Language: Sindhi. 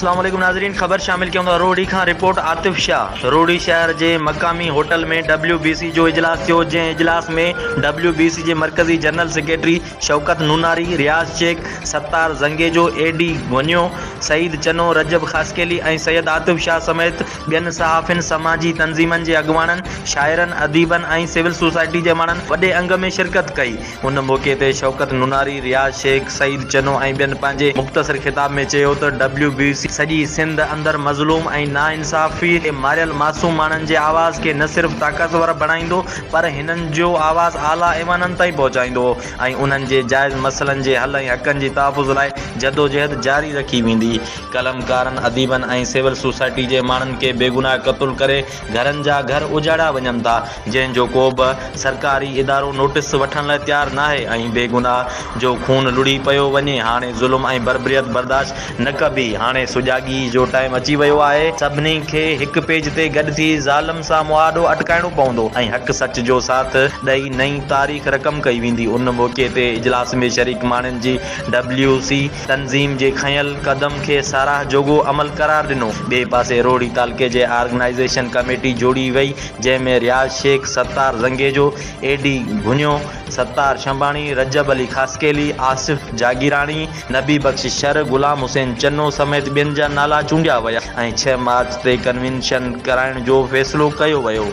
اسلام عليڪم ناظرين خبر شامل ڪيون ٿا روهڙي کان رپورٽ عاطف شاهه روهڙي شهر جي مقامي هوٽل ۾ ڊبليو بي سي جو اجلاس ٿيو جنهن اجلاس ۾ ڊبليو بي سي جي مرڪزي general secretary Shaukat Nonari Riaz Shaikh Sattar Zangejo A D Ghonio Saeed Channo Rajab Khaskheli ۽ Syed Atif Shah سميت ٻين صحافين سماجي تنظيمن جي اڳواڻن شاعرن اديبن ۽ سول سوسائٽي جي ماڻهن وڏي انگ ۾ شرڪت ڪئي. ان موقعي تي شوڪت نوناري، رياض شيخ، سعيد چنو ۽ ٻين پنهنجي مختصر خطاب ۾ چيو ته ڊبليو بي سي سڄي سنڌ اندر مظلوم ۽ ناانصافي تي ماريل معصوم ماڻهن جي آواز کي نه صرف طاقتور بڻائيندو پر هنن جو آواز اعليٰ ايوانن تائين پهچائيندو ۽ انهن جي جائز مسئلن جي حل ۽ حقن جي تحفظ لاء جدوجهد جاري رکي ويندي. قلمڪارن، اديبن ۽ سول سوسائٽي جي ماڻهن کي بيگناهه قتل ڪري گهرن جا گهر اجاڙيا وڃن ٿا، جنهن جو ڪو به سرڪاري ادارو نوٽيس وٺڻ لاء تيار ناهي ۽ بيگناهه جو خون لڙهي پيو وڃي، هاڻي ظلم ۽ بربريت برداشت نه ڪبي، هاڻي سجاڳي جو ٽائيم اچي ويو آهي، سڀني کي هڪ پيج تي گڏ ٿي ظالم سان مهاڏو اٽڪائڻو پوندو ۽ حق سچ جو ساٿ ڏئي نئين تاريخ رقم ڪئي ويندي، ان موقعي تي اجلاس ۾ شريڪ ماڻهن جي ڊبليو سي تنظيم جي کنيل قدم کي ساراهه جوڳو عمل قرار ڏنو. ٻئي پاسي روهڙي تعلقي جي آرگنائيزيشن ڪميٽي جوڙي وئي جنهن ۾ رياض شيخ، ستار زنگيجو، اي ڊي گهنيو، ستار شنباڻي، رجب علي خاصخيلي، آصف جاگيراڻي، نبي بخش شر، غلام حسين چنو سميت ٻين جا نالا چونڊيا ويا ۽ ڇهه مارچ تي ڪنوينشن ڪرائڻ جو فيصلو ڪيو ويو.